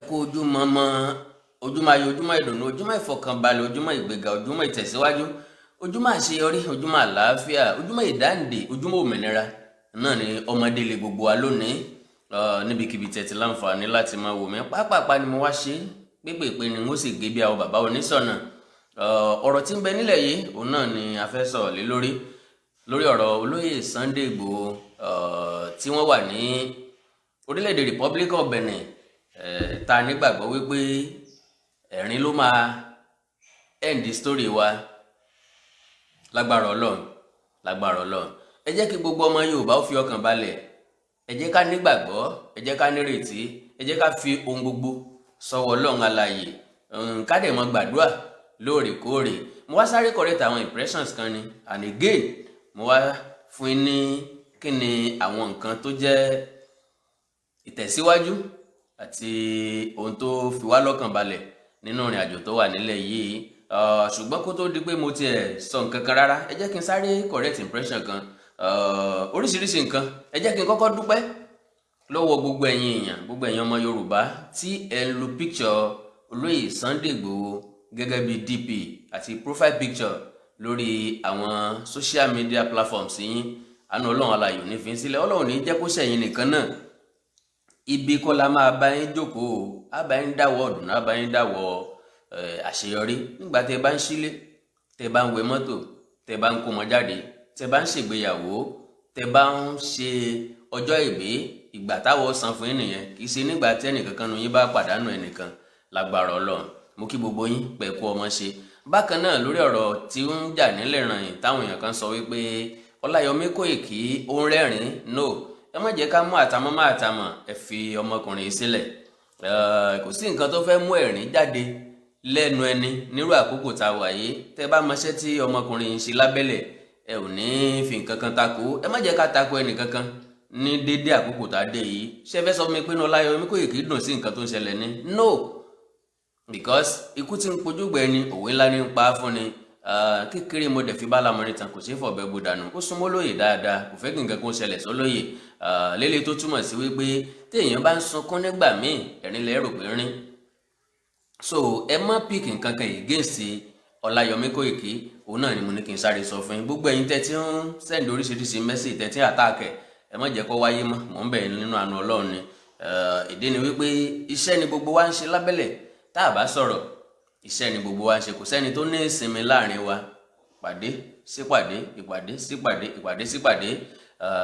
Kú ojúmọ́ mọ́, ojúmọ́ ayọ̀, ojúmọ́ ìdùnnú, ojúmọ́ ìfọkànbalẹ̀, ojúmọ́ ìgbéga, ojúmọ́ ìtẹ̀síwájú, ojúmọ́ àṣeyọrí, ojúmọ́ àlàáfíà, ojúmọ́ ìdáǹdè, ojúmọ́ òmìnira náà ni ọmọdé lè gbogbo wa lónìí. Níbikíbi tẹ̀ ti láǹfààní láti máa wò mí, pápápá ni mo wá ṣe pépèpé ni mo sì gé bí àwọn bàbá onísọ̀nà. Ọ̀rọ̀ tí ń bẹ nílẹ̀ yìí, òun náà ni a fẹ́ sọ̀rọ̀ lé lórí, lórí ọ̀rọ̀ olóyè Sunday Igboho tí wọ́n wà ní orílẹ̀-èdè Republic of Benin. Ta nígbàgbọ́ wípé ẹ̀rín ló máa end story wa, lágbára Ọlọ́run, lágbára Ọlọ́run. Ẹ jẹ́ kí gbogbo ọmọ Yorùbá ó fi ọkàn balẹ̀. Ẹ jẹ́ ká nígbàgbọ́, ẹ jẹ́ ká nírètí, ẹ jẹ́ ká fi ohun gbogbo sọ́wọ́ Ọlọ́run alààyè, ká dẹ̀ mọ́ gbàdúrà lóòrèkóòrè. Mo wá sáré correct àwọn impressions kan ni, and again mo wá fún yín ní kí ni àwọn nǹkan tó jẹ́ ìtẹ̀síwájú àti ohun tó fi wá lọ́kàn balẹ̀ nínú ìrìn àjò tó wà nílẹ̀ yìí. Ṣùgbọ́n kó tó di pé mo tiẹ̀ sọ nǹkan kan rárá, ẹ jẹ́ kí n sáré correct impression kan. Oríṣiríṣi nǹkan. Ẹ jẹ́ kí n kọ́kọ́ dúpẹ́ lọ́wọ́ gbogbo ẹ̀yin èèyàn, gbogbo ẹ̀yin ọmọ Yorùbá tí ẹ ń lo picture olóyè Sunday Igboho gẹ́gẹ́ bí DP àti profile picture lórí àwọn social media platforms yín. Àánú Ọlọ́run alààyè ò ní fi sílẹ̀. Ọlọ́run ní jẹ́ kó ṣẹ̀yìn nìkan náà. Ibi kọ́ la máa bá yín jókòó, á bá yín dáwọ́ ọ̀dùn, á bá yín dáwọ́ àṣeyọrí. Nígbà tẹ́ bá ń sílé, tẹ́ bá ń wẹ mọ́tò, tẹ́ bá ń kó wọn jáde, tẹ́ bá ń ṣègbéyàwó, tẹ́ bá ń ṣe ọjọ́ ìbí, ìgbà táwọ̀ san fún yín nìyẹn. Kì í ṣe nígbà tí ẹnìkankan nu yín bá pàdánù ẹnìkan, lágbára Ọlọ́run. Mo kí gbogbo yín pẹ̀kú ọmọ ṣe. Bákan náà, lórí ọ̀rọ̀ tí ń jà nílẹ̀ ràn yín, táwọn èèyàn kan sọ wípé Ọláyọmí Kóìkí ó ń rẹ́rìn-ín, no, ẹ má jẹ́ ká mú àtàmọ́ má àtàmọ́. Ẹ fi ọmọkùnrin yìí sílẹ̀. Kò sí nǹkan tó fẹ́ mú ẹ̀rín jáde lẹ́nu ẹni nírú àkókò tá a wà yìí. Tẹ́ bá mọṣẹ́ tí ọmọkùnrin yìí ń ṣe lábẹ́lẹ̀, ẹ ò ní fi nǹkan kan takò. Ẹ má jẹ́ ká takò ẹnì kankan ní dédé àkókò tá a dé yìí. Ṣé fẹ́ sọ fún mi pé Ọláyọmí Kóìkí dùn sí nǹkan tó ń ṣẹlẹ̀ ni? No, because ikú tí ń pojú gbẹ ni, òwe ńlá ní ń pa á fún ni. Kékeré mo dẹ̀ fi bá lámọrin tán, kò sí fọ̀bẹ bó dànù. Ó súnmọ́ lóye dáadáa, kò fẹ́ kí nǹkan kó ṣẹlẹ̀ sólóyè lélẹ̀, tó túmọ̀ sí wípé téèyàn bá ń sunkún nígbà míì, ẹ̀rín lẹ́ rò pé rín. So ẹ má pick nǹkan kan against Ọláyọmí Kóìkí. Òun náà ni mo ní kí n sáré sọ fún yín. Gbogbo ẹ̀yin tẹ́ tí ń send oríṣiríṣi message, tẹ́ tí ń attack ẹ̀, ẹ má jẹ́ kó wáyé mọ́. Mò ń bẹ̀ nínú àánú Ọlọ́run ni. Ìdí ni wípé iṣẹ́ ni gbogbo wa ń ṣe lábẹ́lẹ̀. Tá a bá sọ̀rọ̀, iṣẹ́ ni gbogbo wa ń ṣe. Kò sẹ́ni tó ní ìsinmi láàrin wa. Pàdé sípàdé, ìpàdé sípàdé, ìpàdé sípàdé,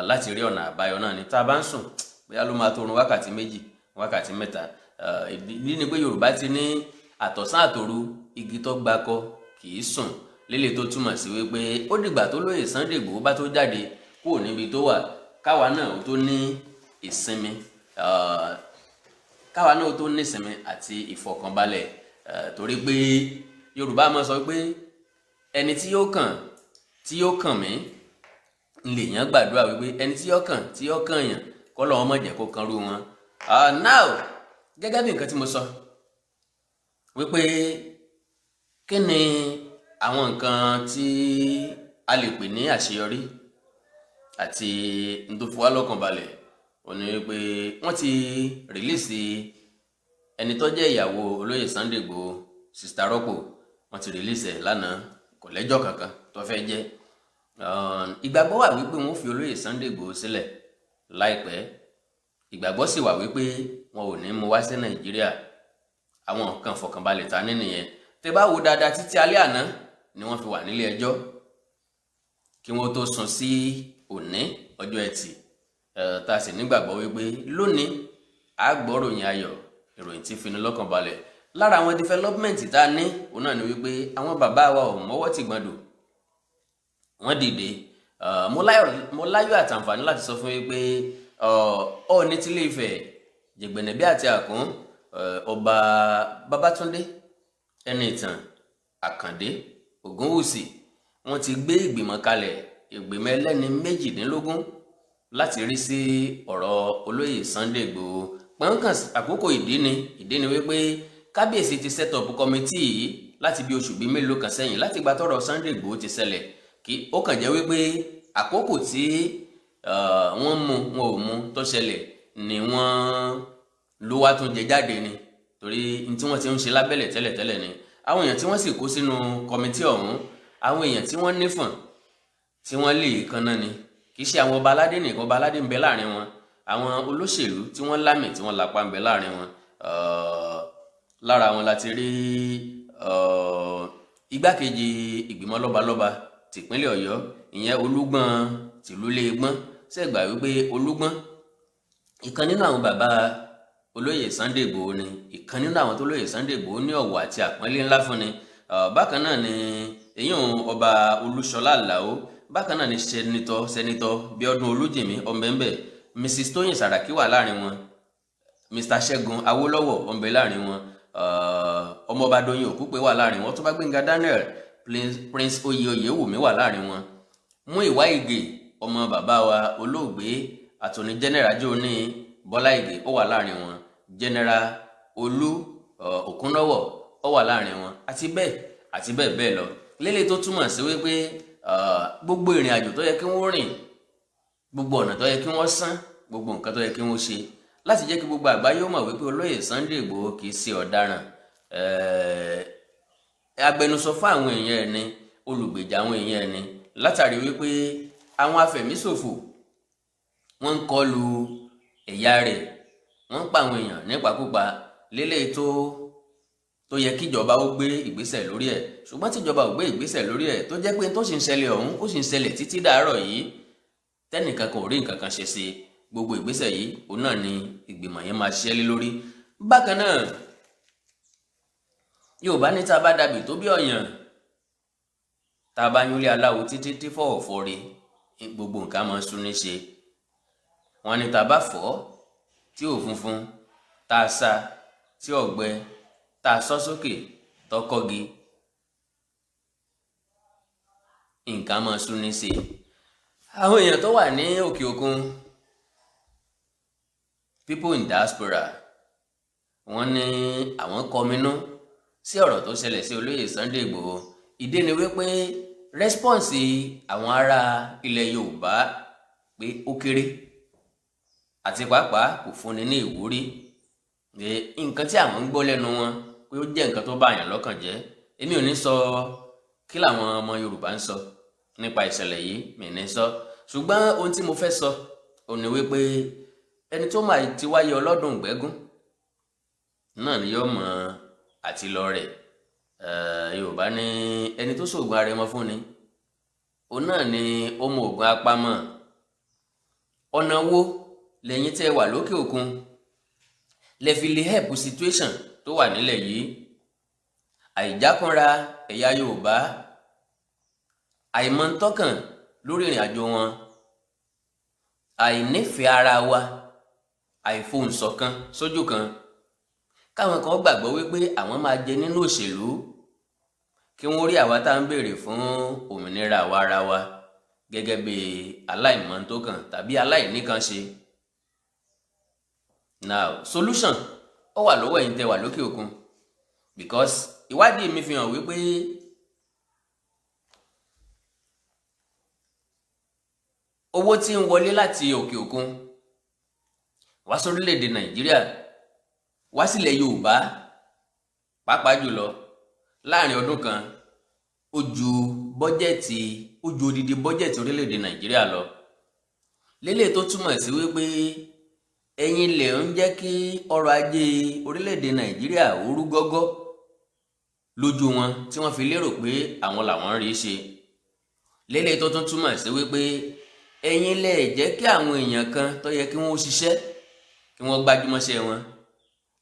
láti rí ọ̀nà àbáyọ náà ni. Tá a bá ń sùn, bóyá ló máa tó orun wákàtí 2, wákàtí 3. Ìdí ni pé Yorùbá ti ní àtọ̀sán àtòru, igi tó gbakọ kì í sùn lélẹ̀, tó túmọ̀ sí wípé ó dìgbà tó lóye Sunday Igboho bá tó jáde kúrò níbi tó wà, káwa náà ó tó ní ìsinmi, káwa náà ó tó ní ìsinmi àti ìfọ̀kànbalẹ̀. Torí pé Yorùbá máa sọ pé ẹni tí yóò kàn tí yóò kàn mí lèèyàn gbàdúrà wípé ẹni tí yóò kàn tí yóò kàn yàn kọ́ lọ́wọ́ má jẹ́ kó kan rú wọn. Now, gẹ́gẹ́ bí nǹkan tí mo sọ wípé kí ni àwọn nǹkan tí a lè pè ní àṣeyọrí àti n tó fi wá lọ́kàn balẹ̀, òun ni wípé wọ́n ti release ẹni tó jẹ́ ìyàwó olóyè Sunday Igboho, Sister Rọ́pò. Wọ́n ti release ẹ̀ lánàá, kò lẹ́jọ́ kankan tó fẹ́ jẹ́. Ìgbàgbọ́ wà wípé wọ́n fi olóyè Sunday Igboho sílẹ̀ láìpẹ́. Ìgbàgbọ́ sì wà wípé wọn ò ní mú wá sí Nàìjíríà. Àwọn nǹkan fọkànbalẹ̀ ta ní nìyẹn. Tẹ́ bá wo dáadáa, títí alẹ́ àná ni wọ́n fi wà nílé ẹjọ́ kí wọ́n tó sún sí òní, ọjọ́ Ẹtì, tá a sì nígbàgbọ́ wípé lónìí a gbọ́ ròyìn ayọ̀, ìròyìn tí fini lọ́kàn balẹ̀. Lára àwọn development tá a ní, òun náà ni wípé àwọn bàbá wa ò mọ́wọ́ tì gbọ́ndò, wọ́n dìde. Mo láyọ̀ àtàǹfààní láti sọ fún yín pé Ọọ̀ni tílé Ifẹ̀, Jẹ̀gbẹ̀nẹ̀bí àti Àkún, Ọba Babátúndé Ẹniìtàn Àkàndé Ògúnwùsì, wọ́n ti gbé ìgbìmọ̀ kalẹ̀, ìgbìmọ̀ ẹlẹ́ni 18 láti rí sí ọ̀rọ̀ olóyè Sunday Igboho pọ̀nkàn. Àkókò ìdí ni wípé kábíyèsí ti set up committee yìí láti bí oṣù bíi mélòó kan sẹ́yìn, láti gba tọ́rọ̀ Sunday Igboho ti ṣẹlẹ̀. Kí ó kàn jẹ́ wípé àkókò tí wọ́n mú wọn ò mú tó ṣẹlẹ̀ ni wọ́n ló wá tún jẹ jáde ni, torí Torí n tí wọ́n ti ń ṣe lábẹ́lẹ̀ tẹ́lẹ̀tẹ́lẹ̀ ni. Àwọn èèyàn tí wọ́n sì kó sínú committee ọ̀hún, àwọn èèyàn tí wọ́n nífọ̀n, tí wọ́n lè kanná ni. Kì í ṣe àwọn ọba aládé nìkan. Ọba aládé ń bẹ láàrin wọn, àwọn olóṣèlú tí wọ́n lámì, tí wọ́n lápá ń bẹ láàrin wọn. Lára wọn láti rí igbákejì ìgbìmọ̀ lọ́balọ́ba tìpínlẹ̀ Ọ̀yọ́, ìyẹn Olúgbọ́n tìlú Léègbọ́n. Ṣègbà wípé Olúgbọ́n, ìkan nínú àwọn bàbá olóyè Sunday Igboho ni, ìkan nínú àwọn tó lóyè Sunday Igboho ní ọ̀wọ̀ àti àpọ́nlé ńlá fún ni. Bákan náà ni èyí ọba Olúṣọlá Àlàó. Bákan náà ni Senator Bíọ́dún Olújìmí ọ̀nbẹ̀ńbẹ̀. Mrs Tóyìn Sàràkí wà láàrin wọn. Mr Ṣẹ́gun Awólọ́wọ̀ ọ̀nbẹ láàrin wọn. Ọmọọba Dóyin Òkúpẹ́ wà láàrin wọn. Tó bá Gbẹ́ngà Daniel, Prince Oyè Oyèwùmí wà láàrin wọn. Múyìwá Ìgè, ọmọ bàbá wa olóògbé Attorney General jóní Bọ́lá Ìgè, ó wà láàrin wọn. General Olú Òkúnlọ́wọ̀ ó wà láàrin wọn, àti bẹ́ẹ̀ àti bẹ́ẹ̀ bẹ́ẹ̀ lọ. Lélẹ̀ tó túmọ̀ sí wípé gbogbo ìrìn àjò tó yẹ kí wọ́n rìn, gbogbo ọ̀nà tó yẹ kí wọ́n sán, gbogbo nǹkan tó yẹ kí wọ́n ṣe láti jẹ́ kí gbogbo àgbáyé ó mọ̀ wípé olóyè Sunday Igboho kì í ṣe ọ̀daràn, agbẹnusọ fún àwọn èèyàn ẹni, olùgbèjà àwọn èèyàn ẹni, látàrí wípé àwọn afẹ̀míṣòfò wọ́n ń kọlu ẹ̀yà rẹ̀, wọ́n ń pa àwọn èèyàn nípakúpa lélẹ́yìí tó yẹ kíjọba ó gbé ìgbésẹ̀ lórí ẹ̀, ṣùgbọ́n tíjọba ò gbé ìgbésẹ̀ lórí ẹ̀, tó jẹ́ pé tó sì ń ṣẹlẹ̀ ọ̀hún, ó sì ń ṣẹlẹ̀ títí dàárọ̀ yìí, tẹ́nìkan kan ò rí nǹkan kan ṣe sí. Gbogbo ìgbésẹ̀ yìí, òun náà ni ìgbìmọ̀ yẹn máa ṣiṣẹ́ lé lórí. Bákan náà, Yorùbá ní tá a bá dàbí tó bí ọ̀yàn, tá a bá yúnlé aláwo títí tí fọ̀ọ̀fọ̀ rí, gbogbo nǹkan máa ń sún ní ṣe. Wọn ní tá a bá fọ̀ tí ò funfun, tá a sa tí ò gbẹ, tá a sọ sókè tọkọgi, nǹkan máa sún ní ṣe. Àwọn èèyàn tó wà ní òkè òkun, people in diaspora, wọ́n ní àwọn kọminú sí ọ̀rọ̀ tó ṣẹlẹ̀ sí olóyè Sunday Igboho. Ìdí ni wípé response àwọn ará ilẹ̀ Yorùbá pé ó kéré, àti pàápàá kò fúnni ní ìwúrí. Nǹkan tí àwọn ń gbọ́ lẹ́nu wọn pé ó jẹ́ nǹkan tó bá àyàn lọ́kàn jẹ́. Èmi ò ní sọ kí làwọn ọmọ Yorùbá ń sọ nípa ìṣẹ̀lẹ̀ yìí, mi ní sọ. Ṣùgbọ́n ohun tí mo fẹ́ sọ ò ní wípé ẹni tó máa ti wáyé ọlọ́dún gbẹ́gún náà ni yóò mọ àti lọ rẹ̀. Yorùbá ní ẹni tó ṣoògùn arẹmọ fún ni, òun náà ni ó mọ ògùn apamọ́. Ọ̀nà wo lẹ́yìn tẹ́ wà lókè òkun lẹ fi lè help situation tó wà nílẹ̀ yìí? Àìjákúnra ẹ̀yà Yorùbá, àìmọ̀ntọ́kàn lórí ìrìn àjò wọn, àìnífẹ̀ẹ́ ara wa, àìfohùnṣọ̀kan sójú kan, káwọn kan gbàgbọ́ wípé àwọn máa jẹ nínú òṣèlú, kí wọ́n rí àwa tá à ń béèrè fún òmìnira àwa ara wa gẹ́gẹ́ bí aláìmọ̀ntókàn tàbí aláìníkanṣe. Now, solution ó wà lọ́wọ́ ẹ̀yin tẹ́ wà lókè òkun, because ìwádìí mi fi hàn wípé owó tí ń wọlé láti òkè òkun wá sórílẹ̀-èdè Nàìjíríà, wá sílẹ̀ Yorùbá pàápàá jùlọ, láàrin ọdún kan, ó ju bọ́jẹ̀tì, ó ju odidi bọ́jẹ̀tì orílẹ̀-èdè Nàìjíríà lọ. Lélẹ̀ tó túmọ̀ sí wípé ẹ̀yin lè ń jẹ́ kí ọrọ̀ ajé orílẹ̀-èdè Nàìjíríà ó rú gọ́gọ́ lójú wọn, tí wọ́n fi lérò pé àwọn làwọn ń rí ṣe. Lélẹ̀ tó tún túmọ̀ sí wípé ẹ̀yin lè jẹ́ kí àwọn èèyàn kan tó yẹ kí wọ́n ṣiṣẹ́, kí wọ́n gbájúmọ́ṣẹ́ wọn.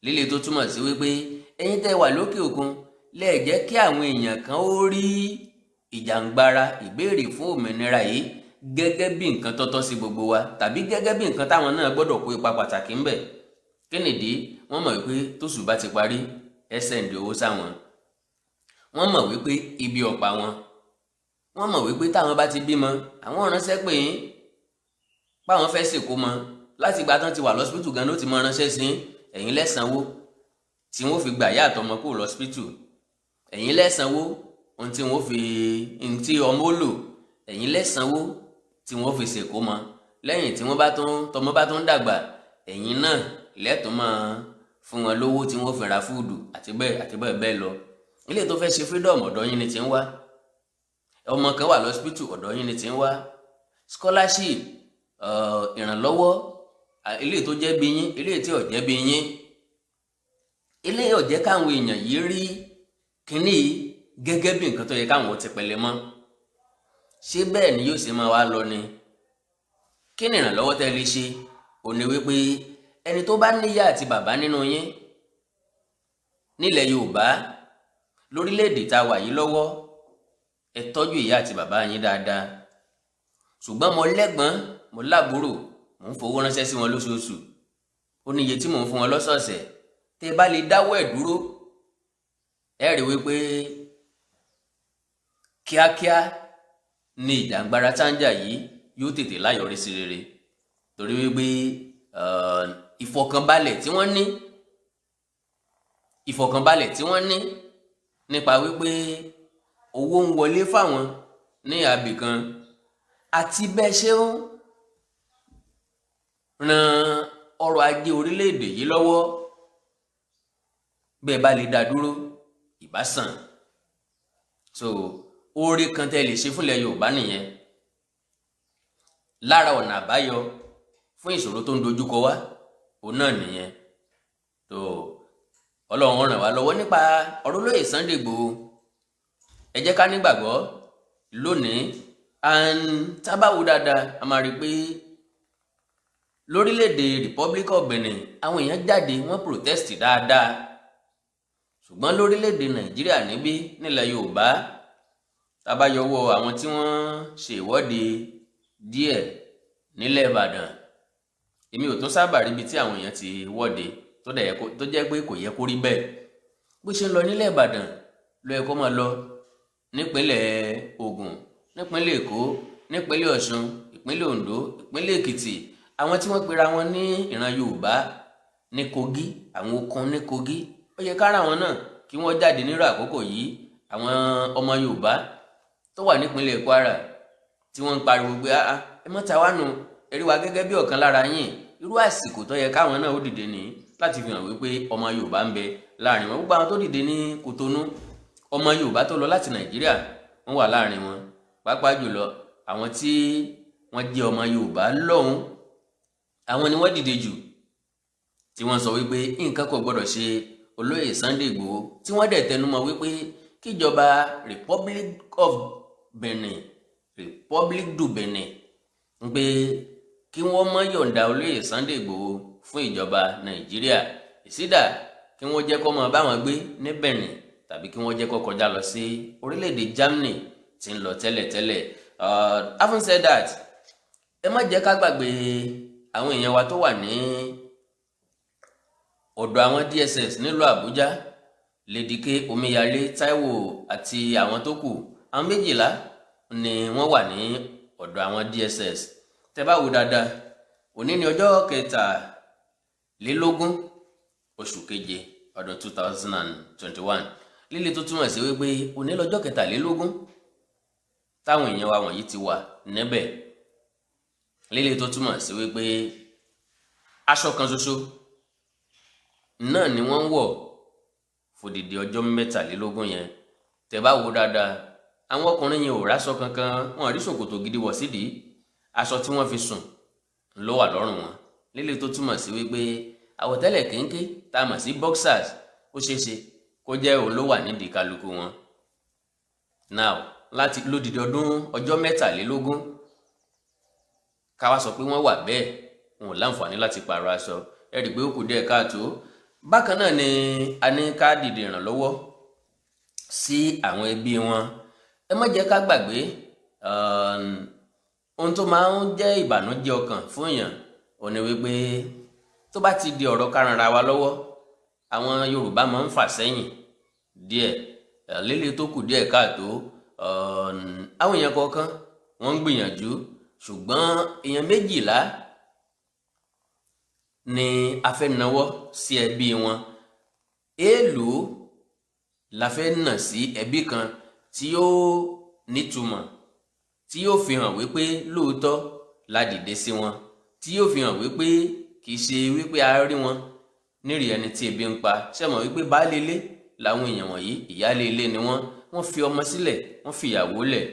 Lélẹ̀ tó túmọ̀ sí wípé ẹ̀yin tẹ́ wà lókè òkun lè jẹ́ kí àwọn èèyàn kan ó rí ìjàngbara ìbéèrè fún òmìnira yìí gẹ́gẹ́ bí nǹkan tọ́tọ́ sí gbogbo wa, tàbí gẹ́gẹ́ bí nǹkan táwọn náà gbọ́dọ̀ kó ipa pàtàkì ńbẹ̀. Kí nìdí? Wọ́n mọ̀ wípé tóṣù bá ti parí, ẹ send owó sáwọn. Wọ́n mọ̀ wípé ibi ọ̀pá wọn. Wọ́n mọ̀ wípé táwọn bá ti bímọ, àwọn ránṣẹ́ pè yín páwọn fẹ́ sìnkú mọ. Láti ìgbà tán ti wà lọ́sibítù gan ló ti mọ ránṣẹ́ sí ẹ̀yin lẹ́sànwó tí wọ́n fi gbà yá àtọmọ kúrò lọ́sibítù. Ẹ̀yin lẹ́sànwó ohun tí wọ́n fi, ohun tí ọmọ ó lò. Ẹ̀yin lẹ́sànwó tí wọ́n fi sìnkú mọ. Lẹ́yìn tí wọ́n bá tún, tọmọ bá tún dàgbà, ẹ̀yin náà lẹ́tọ̀ọ́ máa fún ní owó iléèwé. Fún wọn lówó tí wọ́n fi ra food àti bẹ́ẹ̀ àti bẹ́ẹ̀ bẹ́ẹ̀ lọ. Ilé tó fẹ́ ṣe freedom, ọ̀dọ̀ yín ni ti ń wá. Ọmọ kan wà lọ́sípítù, ọ̀dọ̀ yín ni ti ń wá. Scholarship, ìrànlọ́wọ́, ilé tó jẹ́ bí yín, ilé tí ò jẹ́ bí yín, ilé ò jẹ́ káwọn èèyàn yìí rí kínní yìí gẹ́gẹ́ bí nǹkan tó yẹ káwọn ti pẹ̀lẹ́ mọ́. Ṣé bẹ́ẹ̀ ni yóò ṣe máa wá lọ ni? Kí ni ìrànlọ́wọ́ tẹ́ lè ṣe? Ò ní wípé ẹni tó bá níyà àti bàbá nínú yín nílẹ̀ Yorùbá, lórílẹ̀‐èdè tá a wà yìí lọ́wọ́, ẹ tọ́jú ìyá àti bàbá yín dáadáa. Ṣùgbọ́n mo lẹ́gbọ́n, mo lábúrò, mò ń fowó ránṣẹ́ sí wọn lóṣooṣù, ó ní iye tí mò ń fún wọn lọ́sọ̀ọ̀sẹ̀. Tẹ́ bá lè dáwọ́ ẹ̀ dúró, ẹ rí wípé kíákíá ni ìjàngbara táǹjà yìí yóò tètè láyọrí sí rere, torí wípé ìfọ̀kànbalẹ̀ tí wọ́n ní nípa wípé owó ń wọlé fáwọn ní àbì kan àti bẹ́ẹ̀ ṣe ń ran ọrọ̀ ajé orílẹ̀-èdè yìí lọ́wọ́, bẹ́ẹ̀ bá lè dá dúró, ìbá sàn. So oore kan tẹ́ lè ṣe fúnlẹ̀ Yorùbá nìyẹn. Lára ọ̀nà àbáyọ fún ìṣòro tó ń dojúkọ wá, òun náà nìyẹn. Tó Ọlọ́run ràn wá lọ́wọ́ nípa ọ̀rọ̀ olóyè Sunday Igboho, ẹ jẹ́ ká nígbàgbọ́ lónìí. And tá bá wò dáadáa, a máa rí i pé lórílẹ̀‐èdè Republic of Benin, àwọn èèyàn jáde, wọ́n protest dáadáa. Ṣùgbọ́n lórílẹ̀‐èdè Nàìjíríà níbí, nílẹ̀ Yorùbá, tá bá yọwọ́ àwọn tí wọ́n ṣe ìwọ́de díẹ̀ nílẹ̀ Ìbàdàn, èmi ò tún sábà ríbi tí àwọn èèyàn ti wọ́de tó dẹ̀ tó jẹ́ pé kò yẹ kó rí bẹ́ẹ̀. Bó ṣe ń lọ nílẹ̀ Ìbàdàn ló yẹ kó máa lọ nípínlẹ̀ Ògùn, nípínlẹ̀ Èkó, nípínlẹ̀ Ọ̀ṣun, ìpínlẹ̀ Oǹdó, ìpínlẹ̀ Èkìtì. Àwọn tí wọ́n pera wọn ní ìran Yorùbá ní Kogi, àwọn okun ní Kogi, ó yẹ kára àwọn náà kí wọ́n jáde nírú àkókò yìí. Àwọn ọmọ Yorùbá tó wà nípínlẹ̀ Kwara tí wọ́n ń pariwo pé, "Ah, ẹ mọ́ ta wá nù, ẹ rí wa gẹ́gẹ́ bí ọ̀kan lára yín," irú àsìkò tó yẹ káwọn náà ó dìde ní láti fi hàn wípé ọmọ Yorùbá ń bẹ láàrin wọn. Gbogbo àwọn tó dìde ní Kòtónú, ọmọ Yorùbá tó lọ láti Nàìjíríà, wọ́n wà láàrin wọn, pàápàá jùlọ àwọn tí wọ́n jẹ́ ọmọ Yorùbá lọ́hùn. Àwọn ni wọ́n dìde jù tí wọ́n sọ wípé nǹkan kò gbọ́dọ̀ ṣe olóyè Sunday Igboho, tí wọ́n dẹ̀ tẹnumọ́ wípé kíjọba Republic of Benin, Republic du Benin, ń pé kí wọ́n má yọ̀ǹda olóyè Sunday Igboho fún ìjọba Nàìjíríà, ìsídà kí wọ́n jẹ́ kó máa bá wọn gbé ní Benin tàbí kí wọ́n jẹ́ kó kọjá lọ sí orílẹ̀-èdè Germany tí ń lọ tẹ́lẹ̀tẹ́lẹ̀. Having said that, ẹ má jẹ́ ká gbàgbé àwọn èèyàn wa tó wà ní ọ̀dọ̀ àwọn DSS nílùú Àbújá, Lady K, Omíyalé Táíwò àti àwọn tó kù. Àwọn 12 ni wọ́n wà ní ọ̀dọ̀ àwọn DSS. Tẹ́ bá wò dáadáa, òní ní ọjọ́ 23 oṣù keje ọdún 2021, líle tó túmọ̀ sí wípé òní lọ́jọ́ 23 táwọn èèyàn wa wọ̀nyí ti wà níbẹ̀, líle tó túmọ̀ sí wípé aṣọ kan ṣoṣo náà ni wọ́n ń wọ̀ fòdìdí ọjọ́ 23 yẹn. Tẹ́ bá wò dáadáa, àwọn ọkùnrin yẹn ò ráṣọ kankan, wọn rí ṣòkòtò gidi wọ̀ sídìí. Aṣọ tí wọ́n fi sùn ló wà lọ́rùn wọn, líle tó túmọ̀ sí wípé àwọ̀tẹ́lẹ̀ kéńké tá a mọ̀ sí boxers, ó ṣeé ṣe kó jẹ́ òun ló wà nídìí kálukú wọn now láti lódìdí ọdún ọjọ́ 23. Ká wá sọ pé wọ́n wà bẹ́ẹ̀, wọn ò láǹfààní láti pààrọ̀ aṣọ, ẹ rí i pé ó kù díẹ̀ káàtó. Bákan náà ni a ní ká dìde ìrànlọ́wọ́ sí àwọn ẹbí wọn. Ẹ má jẹ́ ká gbàgbé ohun tó máa ń jẹ́ ìbànújẹ́ ọkàn fún èèyàn ò ní wípé tó bá ti di ọ̀rọ̀ ká ranra wa lọ́wọ́, àwọn Yorùbá máa ń fà sẹ́yìn díẹ̀ líle tó kù díẹ̀ káàtó. Àwọn èèyàn kọ̀ọ̀kan wọ́n ń gbìyànjú, ṣùgbọ́n èèyàn 12 ni a fẹ́ nawọ́ sí ẹbí wọn. Èèlò la fẹ́ nà sí ẹbí kan tí yóò nítumọ̀, tí yóò fi hàn wípé lóòótọ́ la dìde sí wọn, tí yóò fi hàn wípé kì í ṣe wípé a rí wọn Nírì ẹni tí ebi ń pa, ṣé mọ̀ wípé baálé ilé làwọn èèyàn wọ̀nyí, ìyáálé ilé ni wọ́n. Wọ́n fi ọmọ sílẹ̀, wọ́n fi ìyàwó lẹ̀.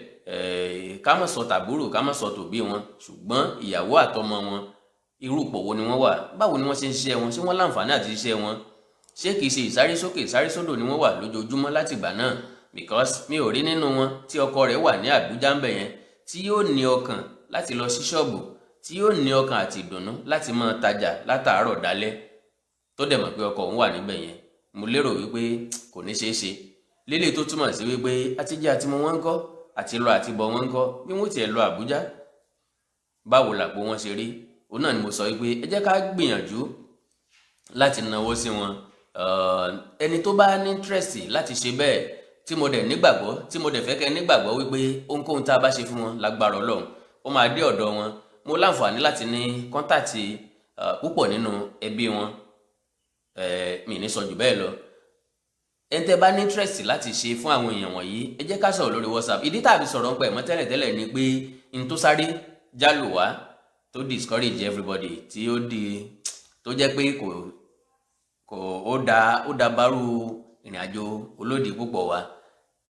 Ká má sọ tàbúrò, ká má sọ tòbí wọn, ṣùgbọ́n ìyàwó àtọmọ wọn, irú ipò wo ni wọ́n wà? Báwo ni wọ́n ṣe ń ṣiṣẹ́ wọn? Ṣé wọ́n láǹfààní àti ṣiṣẹ́ wọn? Ṣé kìí ṣe ìsáré sókè ìsáré sódò ni wọ́n wà lójoojúmọ́ láti ìgbà náà? Because mi ò rí nínú wọn tí ọkọ rẹ̀ wà ní Àbújá ń bẹ̀ yẹn tí yóò ní ọkàn láti lọ sí ṣọ́ọ̀bù, tí yóò ní ọkàn àti ìdùnnú láti máa tajà látàárọ̀ dálẹ́, tó dẹ̀ mọ̀ pé ọkọ òun wà níbẹ̀ yẹn. Mo lérò wípé kò ní ṣeé ṣe lélẹ̀, tó túmọ̀ sí wípé àtijọ́ àti mo wọ́n ń kọ́, àti lọ àti bọ̀ wọ́n ń kọ́. Bí wọ́n tiẹ̀ lọ Àbújá, báwo làpò wọn ṣe rí? Òun náà ni mo sọ wípé ẹ jẹ́ ká gbìyànjú láti náwó sí wọn. Ẹni tó bá ní interest láti ṣe bẹ́ẹ̀, tí mo dẹ̀ nígbàgbọ́, tí mo dẹ̀ fẹ́ kẹ́ nígbàgbọ́ wípé ohunkóhun tá a bá ṣe fún wọn, lágbára Ọlọ́run, ó máa dé ọ̀dọ̀ wọn. Mo láǹfààní láti ní contact púpọ̀ nínú ẹbí wọn. Mi ní sọ jù bẹ́ẹ̀ lọ. Ẹni tẹ́ bá ní interest láti ṣe fún àwọn èèyàn wọ̀nyí, ẹ jẹ́ ká sọ̀rọ̀ lórí WhatsApp. Ìdí tàbí sọ̀rọ̀ ń pẹ̀ mọ́ tẹ́lẹ̀tẹ́lẹ̀ ni pé n tó sáré jálù wá tó discourage everybody, tí ó di tó jẹ́ pé kò kò ó da bárú ìrìn àjò olódì púpọ̀ wa.